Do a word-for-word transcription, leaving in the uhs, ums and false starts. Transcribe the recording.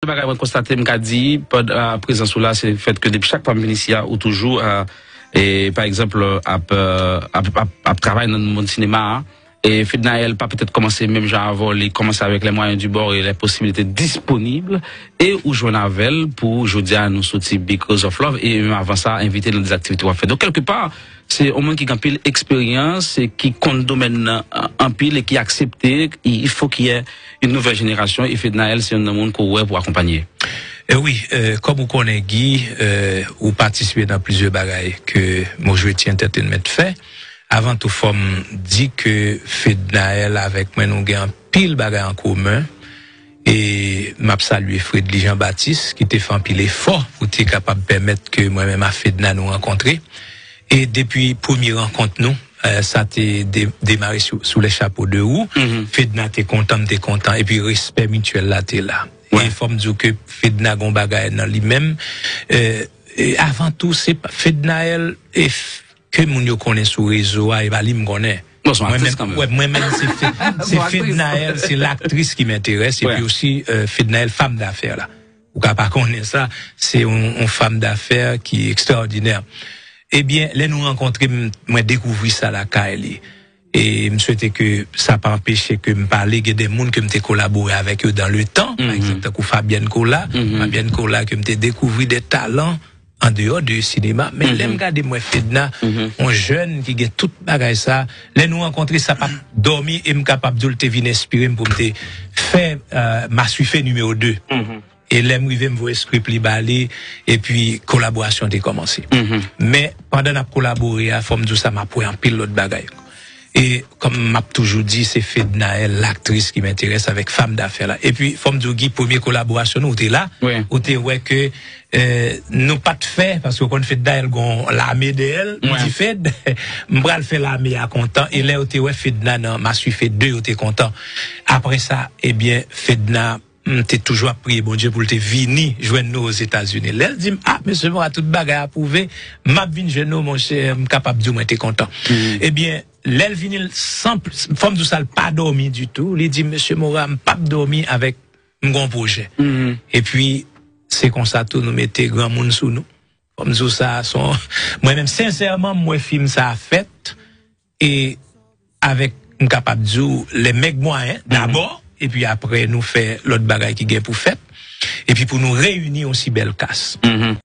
Yon bagay mwen konstate, m ka di, pand-, a, prezans ou la, se fèt ke depi chak fwa m vin isi a, ou toujou, a, e, pa egzanp, ap, e, ap, ap, ap travay nan mond sinema a. E Fednaelle pa petèt kòmanse menm jan avè w, li kòmanse avèk les moyens du bord et les possibilités disponibles, e ou jwenn avè l pou jodi a nou soti Because of Love, e menm avan sa, envite l nan dèz aktivite w ap fè. Donk, kèlkepa, se yon moun ki gen anpil eksperyans, e ki konn domèn nan, a, anpil, e ki aksepte, il faut qu'il y ait une nouvelle génération, e Fednaelle, se youn nan moun ke w wè pou akonpanye. E wi, e, kòm ou konnen, Guy, e, ou patisipe nan plizyè bagay ke Mojweti Entertainment fè. Avan tou, fò m di ke Fednaelle avèk mwen, nou gen anpil bagay an komen. E m ap salye Fredly Jean Baptiste, ki te fè anpil efò pou te kapab pèmèt ke mwen menm ak Fedna nou rankontre. E depi premye rankont nou, e, sa te de-, demare sou, sou les chapeaux de roue. Fedna te kontan, m te kontan, epi respè mityèl la te la. E fò m di w ke Fedna gon bagay nan li menm. E, e avan tou, se pa, Fednaelle, e f-, ke moun yo konnen sou rezo a, e pa li m konnen. Bon, se yon aktris kanmenm. Wè, mwen menm, se Fe-, se Fednaelle, se laktris ki m enterese, epi osi, e, Fednaelle, fanm dafè la. Ou ka pa konnen sa, se yon, yon fanm dafè ki ekstraòdinè. Ebyen, lè nou rankontre, m-, mwen dekouvri sa lakay li. E m swete ke sa pa anpeche ke m pale, gen de moun ke m te kolabore avèk yo dans le temps, pa egzanp, tankou Fabienne Colas. Fabienne Colas ke m te dekouvri de talan an deyò de sinema. Men lè m gade, mwen, Fedna, yon jèn ki gen tout bagay sa, lè nou rankontre, sa pa dòmi, e m kapab di w, l te vin enspire m pou m te fè, e, Maswife nimewo de. E lè m rive, m voye skrip li ba li, epi kolaborasyon te kòmanse. Men, pandan n ap kolabore a, fò m di w sa, m ap wè anpil lòt bagay. E kòm m ap toujou di, se Fednaelle, laktris, ki m enterese avèk fanm dafè la. Epi, fò m di w, Guy, premye kolaborasyon nou, ou te la, ou te wè ke, e, nou pa t fè, paske w konn Fednaelle gon lame dèyè l, m di, Fed, m pral fè lame a kontan. E lè ou te wè Fedna nan Maswife de, ou te kontan. Apre sa, ebyen, Fedna, m te toujou ap priye Bondye pou l te vini jwenn nou Ozetazini. Lè l di m, "A, mesye Morin, tout bagay apwouve, m ap vin jwenn ou, monchè," m kapab di w mwen te kontan. Ebyen, lè l vini, l, san, fò m di w sa, l pa dòmi ditou. Li di, "Mesye Morin, m p ap dòmi avèk, m gon pwojè." Epi, se konsa tou nou mete granmoun sou nou. Fò m di w sa, se yon, mwen menm, sensèman, m wè fim sa a fèt, e avèk, m kapab di w, les mecs moyens, dabò, epi apre, nou fè lòt bagay ki gen pou fèt, epi pou nou reyini yon si bèl kas.